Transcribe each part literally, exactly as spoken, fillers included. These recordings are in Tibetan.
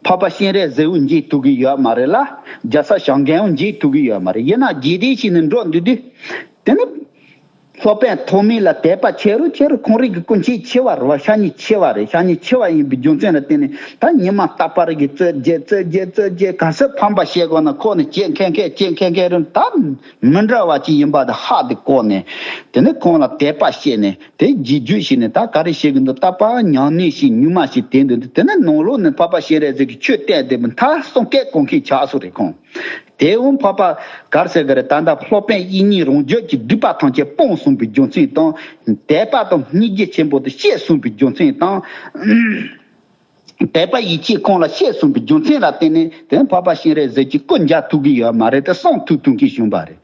འཕགས་པ་སྤྱན་རས་གཟིགས་འོ་འཇིགས་ཐུབ་ཀྱི་ཡོད་མ་རེད་ལ། རྒྱལ་ཚབ་བྱམས་མགོན་འོ་འཇིགས་ཐུབ་ཀྱི་ཡོད་མ་རེད། ཡིན་ན་རྗེས་དྲན་ཞིག་ནས་འགྲོ་འདུག་དུས། དེ་ནི། སློབ་དཔོན་ཐོགས་མེད་ལ་དད་པ་ཆེ་རུ་ཆེ་རུ་ཁོང་རང་གི་སྐུ་མཆེད་ཆེ་བ་རེད་བ། ཤ་ཉེ་ཆེ་བ་རེད། ཤ་ཉེ་ཆེ་བ་ཡིན་པའི་རྒྱུ་མཚན་ལ་བརྟེན་ནས་ད་ཉི་མ་རྟག་པར་གི་རྩོད་རྒྱག་རྩོད་རྒྱག་རྩོད་རྒྱག་ག་ཚོད་ཕམ་པ་བཤད་དགོས་ན་ཁོ་ནི་བྱེད་མཁན་མཁན་བྱེད་མཁན་མཁན་རེད། ད་མི་འདྲ་བ་ཅིག་ཡིན་པ་དེ་ཧ་དེ་གོ་ནས། དེ་ནས་ཁོང་ལ་དད་པ་བྱས་ནས་དེ་རྗེས་འཇུག་བྱས་ནས་ད་ག་རེ་བྱེད་ཀྱི་འདུག་རྟག་པར་ཉམས་ལེན་བྱས་ཉུལ་མ་བྱས་དེ་འདུག་དེ་ནས་ནང་ལོགས་ནས་འཕགས་པ་སྤྱན་རས་གཟིགས་ཀྱིས་ཆོས་བསྟན་དེ་མི་མཐའ་གསུམ་ཀའི་གོང་ཁེ་ཆགས་སོང་རེད་ཁོང་། དེ་འོང་འཕགས་པ་གར་ཟེར་གི་རེད། ད་ལྟ་སློབ་དཔོན་དབྱིག་གཉེན་རང་རྒྱུད་ཀྱི་སྡིག་པ་ཐམས་ཅད་སྤངས་སོང་པའི་རྒྱུ་མཚན་དང་། དད་པ་དང་སྙིང་རྗེ་ཆེན་པོ་དེ་སྐྱེས་སོང་པའི་རྒྱུ་མཚན་དང་། དད་པ་ཡིད་ཆེས་ཁོང་ལ་སྐྱེས་སོང་པའི་རྒྱུ་མཚན་ལ་བརྟེན་ནས་དེ་འཕགས་པ་སྤྱན་རས་གཟིགས་ཀྱི་སྐུ་མཇལ་ཐུབ་ཀྱི་ཡོད་མ་རེད་དེ་གསུང་ཐུབ་ཐུབ་ཀྱི་བྱུང་བ་རེད།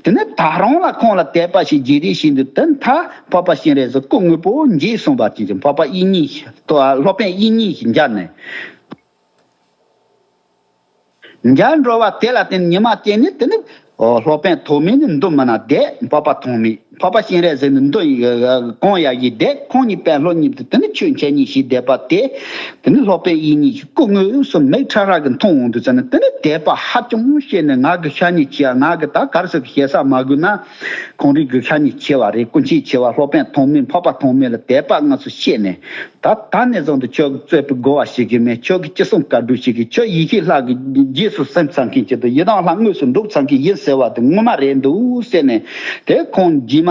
དེ་ནས་ད་རུང་ལ་ཁོང་ལ་དད་པ་ཞིག་རྗེས་དྲན་བྱས་འདུག་དེ་མཐར་འཕགས་པ་སྤྱན་རས་གཟིགས་སྐུ་དངོས་པོ་མཇལ་སོང་བ་ཅིག་འཕགས་པ་དབྱིག་གཉེན་ཞིག་སློབ་དཔོན་དབྱིག་གཉེན་ཞིག་མཇལ་ནས། མཇལ་འགྲོ་བ་དེ་ལ་བརྟེན་ཉི་མ་གཅིག་ནི་དེ་ནི་སློབ་དཔོན་ཐོགས་མེད་ནི་མདུན་མི་ན་བསྡད། འཕགས་པ་ཐོགས་མེད་འཕགས་པ་སྤྱན་རས་གཟིགས་ནི་མདུན་གང་ཡར་གྱི་བསྡད། ཁོང་གཉིས་དཔོན་སློབ་གཉིས་དེ་དེ་ནི་ཆོས་འཆད་ཉན་བྱས་བསྡད་པ་དེ། དེ་ནི་སློབ་དཔོན་དབྱིག་གཉེན་ཞིག་སྐུ་དངོས་སུ་མིག་ཁྲ་ཁྲ་གི་མཐོང་འོང་དུས་ཙམ་ནས་དེ་ནི་དད་པ་ཧ་ཅང་སྐྱེས་ནས་ང་གི་ཤ་ཉེ་ཆེ་ང་གི་ད་གར་སོགས་ཀྱི་ཞེ་ས་མ་དགོས་ན། ཁོང་རང་གི་ཤ་ཉེ་ཆེ་བ་རེད། སྐུ་མཆེད་ཆེ་བ་སློབ་དཔོན་ཐོགས་མེད་འཕགས་པ་ཐོགས་མེད་ལ་དད་པ་དངོས་སུ་སྐྱེས་ནས། ད་ད་ནས་བཟུང་སྟེ་ཁྱོད་ཀྱི་རྩོད་པའི་དགོས་པ་ཞིག་གི་མེད། ཁྱོད་ཀྱི་ཅི་གསུང་བཀའ་སྒྲུབ་ཞིག་གི་ཁྱོད་ཡེ་ཤེས་ལྷ་གི་རྗེས་སུ་སེམས་ཚང་མཁན་ཅིག་དང་ཡི་དམ་ལྷ་དངོས་སུ་འགྲུབ་ཚང་མཁན་ཡིན་ཟེར་བ་དེ་ངོ་མ་རེད་འདུག་ཟེར་ནས་དེ་ཁོང་རྗེས་མ་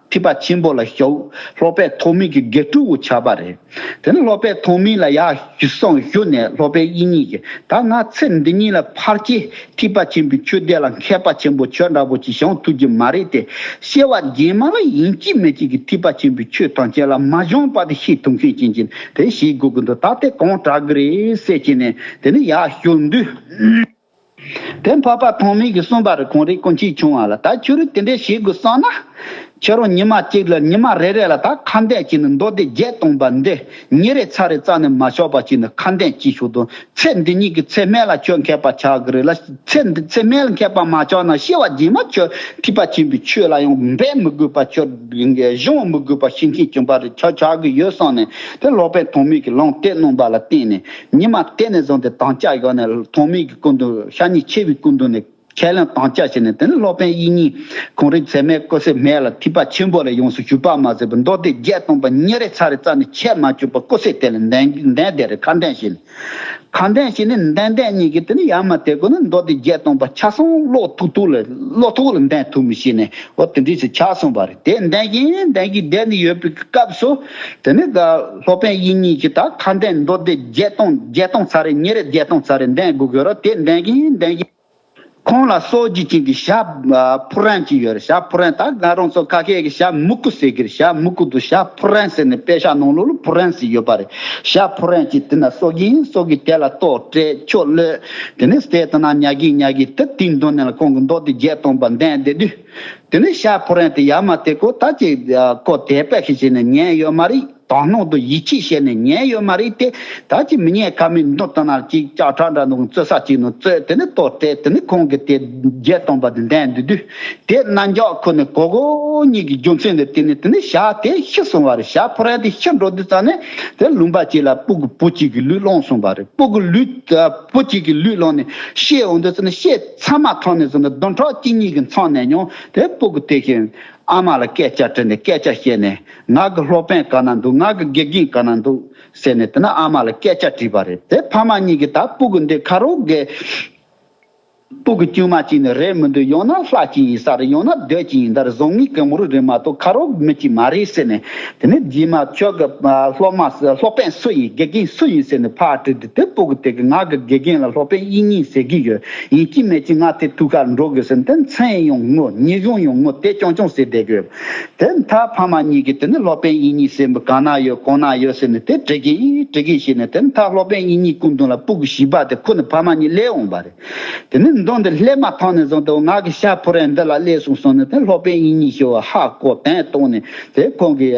ཐེག་པ་ཆེན་པོ་ལ་ཞུགས། སློབ་དཔོན་ཐོགས་མེད་ཀྱི་དགེ་ཕྲུག་བོ་ཆགས་པ་རེད། དེ་ནས་སློབ་དཔོན་ཐོགས་མེད་ལ་ཡར་ཞུ་སོང་ཞུ་ནས་སློབ་དཔོན་དབྱིག་གཉེན་གྱིས་ད་ང་ཚེ་འདི་ཉིད་ལ་ཕལ་ཆེར། ཐེག་པ་ཆེན་པོའི་ཆོས་སྡེ་ལ་མཁས་པ་ཆེན་པོ་ཁྱོད་འདྲ་པོ་ཅིག་བྱུང་ཐུབ་ཀྱི་མ་རེད་དེ། སྐྱེ་བ་རྗེས་མ་ལ་ཡིན་གཅིག་མིན་གཅིག་གི་ཐེག་པ་ཆེན་པོའི་ཆོས་ཐམས་ཅད་ལ་མ་སྦྱངས་པ་དེ་ཤེས་ཐུབ་མཁན་ཅན་གྱི་དེ་ཤེས་དགོས་ཀྱི་འདུག་ད་དེ་གང་དྲག་གི་རེད་ཟེར་གྱི་ནས་དེ་ནི་ཡར་ཞུ་དུས། དེ་འཕགས་པ་ཐོགས་མེད་ཀྱིས་གསུངས་པ་རེད། ཁོང་རང་སྐུ་མཆེད་ཆུང་བ་ལ་ད་ཁྱོད་རང་དེ་འདྲས་བྱེད་དགོས་བསམ་ན། ཁྱོད་རང་ཉི་མ་གཅིག་ལ་ཉི་མ་རེ་རེ་ལ་ད་ཁ་འདོན་གྱིས་ནི་མདོ་སྡེ་བརྒྱད་སྟོང་པ་འདི་ཉིན་རེ་ཚར་རེ་རྩ་ནས་མ་ཆོག་པ་ཅིག་ནི་ཁ་འདོན་གྱིས་ཞུ་དང་། ཚེ་འདི་ཉིད་ཀྱི་ཚེ་སྨད་ལ་ཁྱོད་མཁས་པ་ཆགས་ཀྱི་རེད་ལ། ཚེ་འདི་ཚེ་སྨད་ལ་མཁས་པ་མ་ཆགས་ན་སྐྱེ་བ་རྗེས་མ་ཁྱོད་ཐེག་པ་ཆེན་པོའི་ཆོས་ལ་ཡང་འབད་མི་དགོས་པ་ཁྱོད་སྦྱང་མི་དགོས་པ་ཤེས་མཁན་བྱུང་བ་རེད། ཆགས་ཆགས་ཀྱི་ཡོད་བསམ་ནས་དེ་སློབ་དཔོན་ཐོགས་མེད་ཀྱིས་ལུང་བསྟན་གནང་པ་ལ་བརྟེན་ནས་ཉི་མ་དེ་ནས་བཟུང་སྟེ་དམ་བཅའ་བཞག་ནས་ཐོགས་མེད་ཀྱི་སྐུ་མདུན་ཤ་ཉེ་ཆེ་བའི་སྐུ་མདུན་ནས། ཁས་ལེན་དམ་བཅའ་བྱས་ནས་དེ་ནས་སློབ་དཔོན་དབྱིག་གཉེན་ཁོང་རང་ཚེ་སྨད་སྐུ་ཚེ་སྨད་ལ་ཐེག་པ་ཆེན་པོ་ལ་ཡོངས་སུ་ཞུགས་པ་མ་ཟད་པར་མདོ་སྡེ་བརྒྱད་སྟོང་པ་ཉིན་རེ་ཚར་རེ་རྩ་ནས་ཆད་མ་བཅུག་པར་སྐུ་ཚེ་དེ་ལ་འདོན་འདོན་བསྡད་རེད། ཁ་འདོན་བྱས་ནས་ཁ་འདོན་བྱས་ནས་འདོན་འདོན་གཉིས་ཀྱིས་དེ་ནས་ཡར་མར་དེ་ཀོ་ནས་མདོ་སྡེ་བརྒྱད་སྟོང་པ་ཆ་ཚང་ཀློག་ཐུབ་ཐུབ་ལ་ཀློག་ཐུབ་ལ་འདོན་ཐུབ་མི་ཤེས་ནས་འོ་དེ་འདྲས་སུ་ཆགས་སོང་བ་རེད། དེ་འདོན་གྱིན་འདོན་གྱིན་བསྡད་ནས་ཡོད་པའི་སྐབས་སུ་དེ་ནས་ད་སློབ་དཔོན་དབྱིག་གཉེན་གྱིས་ད་ཁ་འདོན་མདོ་སྡེ་བརྒྱད་སྟོང་བརྒྱད་སྟོང་ཚར་རེ་ཉིན་རེ་བརྒྱད་སྟོང་ཚར་རེ་འདོན་དགོས་ཀྱི་ཡོད་རེད། དེ་འདོན་གྱིན་འདོན་གྱིན། ཁོང་ལ་གསོལ་རྒྱུ་ཅན་གྱི་ཞྭ་ཕུ་རན་ཅིག་ཡོད་རེད། ཞྭ་ཕུ་རན་ད་ང་རང་ཚོ་ཁ་ཤས་ཀྱིས་ཞྭ་མུ་གུ་ཟེར་གྱི་རེད། ཞྭ་མུ་གུ་དང་ཞྭ་ཕུ་རན་ཟེར་ནས་དཔེ་ཆ་ནང་ལོགས་ལ་ཕུ་རན་ཟེར་ཡོད་པ་རེད། ཞྭ་ཕུ་རན་ཅིག་དེ་ན་གསོལ་གྱིན་གསོལ་གྱིན་དེ་ལ་ལྟོ་སྤྲད་ཆོ་གློད། དེ་ནས་སྟེ་དེ་ན་ཉལ་གྱིན་ཉལ་གྱིན་དེ་དེའི་མདུན་ནས་ལ་ཁོང་གི་མདོ་སྡེ་བརྒྱད་སྟོང་པ་འདོན་བསྡད་དུས། དེ་ནས་ཞྭ་ཕུ་རན་དེ་ཡར་མར་དེ་ཀོ་ད་ཅིག་ཀོ་དེ་པད་ཤིག་བྱས་ནས་ཉན་ཡོད་མ་རེད། དོ་སྣང་དང་ཡིད་ཆེས་བྱས་ནས་ཉན་ཡོད་མ་རེད་དེ། ད་ཅི་མི་ཉན་ཁ་མི་འདུག་ལྟ་ན་ཅིག་ལྕགས་ཁྲ་འདྲ་འདུག་རྩོད་ས་ཅིག་ནང་རྩོད། དེ་ནི་ལྟོ་སྤྲད། དེ་ནི་ཁོང་གིས་དེ་བརྒྱད་སྟོང་པ་དེ་འདོན་འདུག་དུས། དེ་རྣ་འཇག་ཁོ་ནི་གོ་གོ་གཉིས་ཀྱི་རྒྱུ་མཚན་དེ་དེ་ནི་དེ་ནི་ཞྭ་དེ་ཤི་སོང་བ་རེད། ཞྭ་ཕུ་རན་དེ་ཤི་འགྲོ་དུས་ཙ་ནས་དེ་ལུང་པ་ཅིག་ལ་སྤུ་གུ་བུ་གཅིག་གི་ལུས་བླངས་སོང་བ་རེད། སྤུ་གུ་ལུས་བུ་གཅིག་གི་ལུས་བླངས་ནས་ཤི་འོང་དུས་ཙ་ནས་ཤི་ཚང་མ་ཐོག་ནས་ཙ་ནས་བདུན་ཕྲག་གཅིག་གཉིས་ཀྱི་མཚམས་ནས་ཡང་དེ་སྤུ་གུ་དེ་བཞིན། ཨ་མ་ལ་སྐད་ཆ་དྲིས་ནས་སྐད་ཆ་བཤད་ནས་ང་གི་སློབ་དཔོན་ག་ན་འདུག་ང་གི་དགེ་རྒན་ག་ན་འདུག་ཟེར་ནས་དེ་ན་ཨ་མ་ལ་སྐད་ཆ་དྲིས་པ་རེད། དེ་ཕ་མ་གཉིས་ཀྱིས་ད་སྤུ་གུ་འདི་ཁ་རོག་གི་སྤུ་གུ་དཀྱུས་མ་གཅིག་ནི་རེད་མི་འདུག་ཡང་ན་ལྷ་གཅིག་ཡིན་ས་རེད། ཡང་ན་བདུད་གཅིག་ཡིན་ད་རེད། བཟང་ངན་གང་རུང་རེད་མ་གཏོགས་ཁ་རོག་མི་གཅིག་མ་རེད་ཟེར་ནས་དེ་ནས་རྗེས་མ་ཁྱོད་ཀྱི་སློབ་མ་སློབ་དཔོན་སུ་ཡིན་དགེ་རྒན་སུ་ཡིན་ཟེར་ནས་ཕར་དྲིས་དུས་དེ་སྤུ་གུ་དེ་གིས་ང་གི་དགེ་རྒན་ལ་སློབ་དཔོན་དབྱིག་གཉེན་ཟེར་གྱི་ཡོད། ཡིན་གཅིག་མིན་གཅིག་ང་དེ་ཐུགས་ཁར་འགྲོ་དགོས་ཟེར་ནས་དེ་མཚན་ཡང་ངོ་ཉེས་སྐྱོན་ཡང་ངོ་དེ་རྐྱང་རྐྱང་ཟེར་བསྡད་དགོས། དེ་མཐར་ཕ་མ་གཉིས་ཀྱིས་དེ་ནི་སློབ་དཔོན་དབྱིག་གཉེན་ཟེར་མི་གང་ན་ཡོད་གང་ན་ཡོད་ཟེར་ནས་དེ་དྲི་གིན་དྲི་གིན་བྱས་ནས་དེ་མཐར་སློབ་དཔོན་དབྱིག་གཉེན་སྐུ་མདུན་ལ་སྤུ་གུ་བྱིས་པ་དེ་ཁོ་ནི་ཕ་མ་གཉིས་སླེབས་འོང་བ་རེད། དེ་ནི་མདུན་དུ་སླེབས་མ་ཐག་ནས་བཟུང་སྟེ་ང་གི་ཞྭ་ཕུ་རན་འདི་ལ་སླེབས་སོང་གསུངས་ནས་དེ་སློབ་དཔོན་དབྱིག་གཉེན་ཞུ་བ་ཧ་གོ་དོན་གཏོང་ནས་དེ་ཁོང་གི་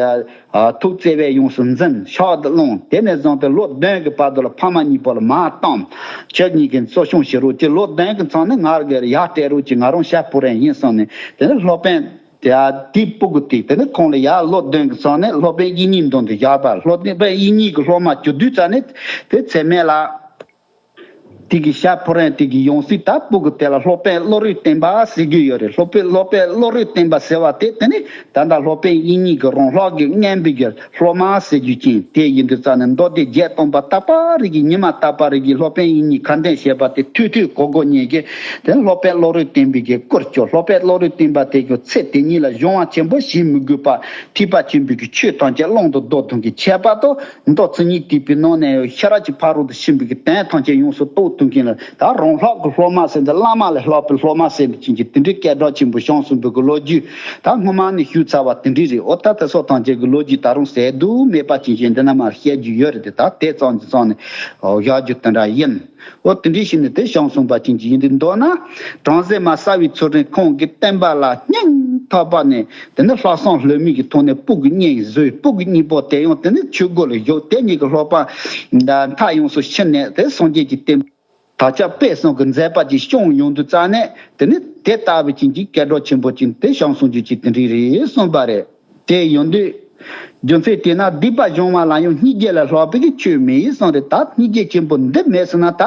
ཐུགས་བརྩེ་བས་ཡོངས་སུ་འཛིན་ཕྱག་ཏུ་བླངས། དེ་ནས་བཟུང་སྟེ་ལོ་བདུན་གྱི་བར་དུ་ལ་ཕ་མ་གཉིས་པོ་ལ་མ་བཏང་། ཁྱེད་གཉིས་ཀྱིས་གཙོ་སྐྱོང་བྱེད་རོགས་ཀྱི་ལོ་བདུན་གྱི་མཚམས་ནས་ང་གི་ཡར་སྤྲད་རོགས་ཀྱི་ང་རང་ཞྭ་ཕུ་རན་ཡིན་གསུངས་ནས་དེ་ནས་སློབ་དཔོན་དེ་དེའི་སྤུ་གུ་དེ་དེ་ནས་ཁོང་ལ་ཡར་ལོ་བདུན་གྱི་མཚམས་ནས་སློབ་དཔོན་དབྱིག་གཉེན་མདུན་དུ་བཞག་པ། སློབ་དཔོན་དབྱིག་གཉེན་གྱི་སློབ་མ་བཅུ་བདུན་རྩ་ནས་དེ་ཚེ་སྨད་ལ། དེ་གི་ཞྭ་ཕོ་རན་དེ་གི་ཡང་སྲིད་ད་སྤུ་གུ་དེ་ལ་སློབ་དཔོན་བློ་གྲོས་བརྟན་པ་ཟེར་གྱི་ཡོད་རེད། སློབ་དཔོན་སློབ་དཔོན་བློ་གྲོས་བརྟན་པ་ཟེར་བ་དེ་དེ་ནི་ད་ལྟ་སློབ་དཔོན་དབྱིག་གཉེན་གྱི་རང་ལྷག་གི་རྔན་པའི་གི་སློབ་མ་ཟེར་རྒྱུ་ཅན་དེ་ཡིན་དུས་ཙང་ནས། མདོ་སྡེ་བརྒྱད་སྟོང་པ་ད་པ་རེ་གི་ཉི་མ་ད་པ་རེ་གི་སློབ་དཔོན་དབྱིག་གཉེན་ཁ་འདོན་བྱས་པ་དེ་ཐུགས་ཐུགས་གོ་གོ་ཉན་གི། དེ་ནི་སློབ་དཔོན་བློ་གྲོས་བརྟན་པའི་གི་སྐུར་བསྐྱོད། སློབ་དཔོན་བློ་གྲོས་བརྟན་པ་དེ་གི་ཚེ་དེ་ཉིད་ལ་གཞུང་བ་ཆེན་པོ་བྱེད་མི་དགོས་པ། ཐེག་པ་ཆེན་པོའི་གི་ཆོས་ཐམས་ཅད་ཀློང་དུ་བཟློག་ཐུབ་མཁན། ཁྱད་པར་དུ་མདོ་མཚན་ཉིད་ཐེག་པའི་ནང་ནས་ཤེས་རབ་ཀྱི་ཕ་རོལ་ཏུ་ཕྱིན་པའི་གི་དོན་ཐམས་ཅད་ཡོངས་སུ་རྟོགས་ཐུབ་མཁན་ལ་ད་རང་ལྷག་གི་སློབ་མ་ཟེར་འདི། བླ་མ་ལས་ལྷག་པའི་སློབ་མ་ཟེར་འདི་ཅན་གྱི་དེ་འདྲའི་སྐད་གྲགས་ཆེན་པོ་བྱང་སོང་བའི་གི་ལོ་རྒྱུས་ད་སྔོན་མ་ནས་ཞུས་ཚར་བ་དེ་འདྲ་རེད། འོ་ད་དེ་ཚོ་ཐམས་ཅད་གི་ལོ་རྒྱུས་ད་རུང་ཟད་དུ་མེད་པ་ཅན་ཅན་འདི་ན་མར་བཤད་རྒྱུ་ཡོད་རེད་དེ། ད་དེ་ཙམ་གྱི་ཙམ་ནས་བཞག་རྒྱུ་དེ་འདྲ་ཡིན། འོ་དེ་འདྲ་ཞིག་ནི་དེ་བྱང་སོང་བ་ཅན་གྱི་ཡིན་དུས། མདོར་ན་བྲམ་ཟེ་མ་ས་བའི་ཚུལ་ཁྲིམས་ཁོང་གི་བསྟན་པ་ལ་སྙིང་ཐག་པ་ནས་དེ་ནི་ལྷག་བསམ་ལྷོད་མེད་ཀྱི་ཐོག་ནས་སྤུ་གུ་གཉིས་བཟོས། སྤུ་གུ་གཉིས་པོ་དེ་ཡང་དེ་ནི་ཆོས་སྒོ་ལ་བཞུགས། དེ་གཉིས་ཀྱི་སློབ་པ་མཐའ་ཡོངས་སུ་ཕྱིན་ནས་དེ་སངས་རྒྱས་ཀྱི་བསྟན་པ་དར་ཁྱབ་སྤེལ་གསུམ་གྱི་མཛད་པ་ཅིག་བསྐྱངས་ཡོང་དུས་ཙང་ནས། དེ་ནི་དེ་ལྟ་བུ་ཅན་གྱི་སྐད་གྲགས་ཆེན་པོ་ཅན་དེ་བྱང་སོང་རྒྱུ་ཅིག་དེ་འདྲ་རེད་གསུངས་པ་རེད། དེ་ཡོང་དུས་རྒྱུ་མཚན་དེས་ན་སྡིག་པ་སྦྱོང་བ་ལ་ཡང་སྙིང་རྗེ་ལས་ལྷག་པའི་གི་ཆོས་མེད་གསུངས་རེད། ད་སྙིང་རྗེ་ཆེན་པོ་འདི་མེད་སོང་ན། ད་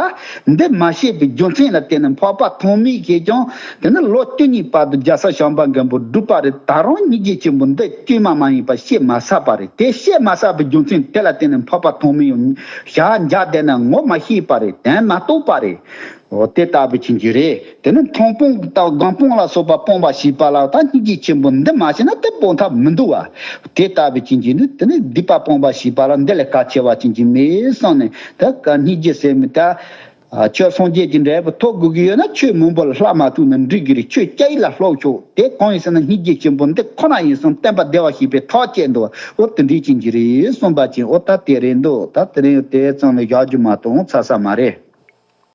འདི་མ་ཤེས་པའི་རྒྱུ་མཚན་ལ་བརྟེན་ནས་འཕགས་པ་ཐོགས་མེད་ཀྱིས་ཀྱང་དེ་ནི་ལོ་བཅུ་གཉིས་བར་དུ་རྒྱལ་སྲས་བྱམས་པ་མགོན་པོ་བསྒྲུབས་པ་རེད། ད་རུང་སྙིང་རྗེ་ཆེན་པོ་འདི་བཅོས་མ་མ་ཡིན་པ་ཤེས་མ་ཚར་བ་རེད། དེ་ཤེས་མ་ཚར་བའི་རྒྱུ་མཚན་དེ་ལ་བརྟེན་ནས་འཕགས་པ་ཐོགས་མེད་ཡང་ཞག་འཇའ་དེ་ན་ངོ་མ་ཤེས་པ་རེད། དོན་མ་རྟོགས་པ་རེད། འོ་དེ་ལྟ་བུ་ཅན་གྱི་རེད། དེ་ནི་མཐོང་སྤང་དང་སྒོམ་སྤང་ལ་སོགས་པ་སྤོང་བ་བྱས་པ་ལ་ད་སྙིང་རྗེ་ཆེན་པོ་འདི་མ་བྱས་ན་དེ་སྤོང་ཐབས་མི་འདུག་བ། དེ་ལྟ་བུ་ཅན་གྱི་ནི་དེ་ནི་སྡིག་པ་སྤོང་བ་བྱས་པ་ལ་འདི་ལས་གལ་ཆེ་བ་ཅན་གྱི་མེད་བསམ་ནས། ད་ག་སྙིང་རྗེ་ཟེར་མི་ད། ཨ། ཆོས་སངས་རྒྱས་ཀྱི་འབྲས་བུ་ཐོབ་དགོས་ཀྱི་ཡོད་ན་ཆོས་མང་པོ་ལ་ལྷ་མ་ཐུག་ན་འགྲིག་གི་རེད། ཆོས་སྐྱ་ཡིས་ལ་ལྷག་ཆོག་དེ་གང་ཡིན་ཟེར་ན་སྙིང་རྗེ་ཆེན་པོ་འདི་ཁོ་ན་ཡིན་གསུངས། བསྟན་པ་བདེ་བར་གཤེགས་པའི་ཐག་བཅད་འདུག་འོ་དེ་འདྲའི་ཅན་གྱི་རེད་གསུངས་པ་ཅན། འོ་ད་དེ་རེད་འདུག་ད་དེ་རིང་དེ་ཙམ་ལས་བཞག་རྒྱུ་མ་གཏོགས་ཚར་ས་མ་རེད།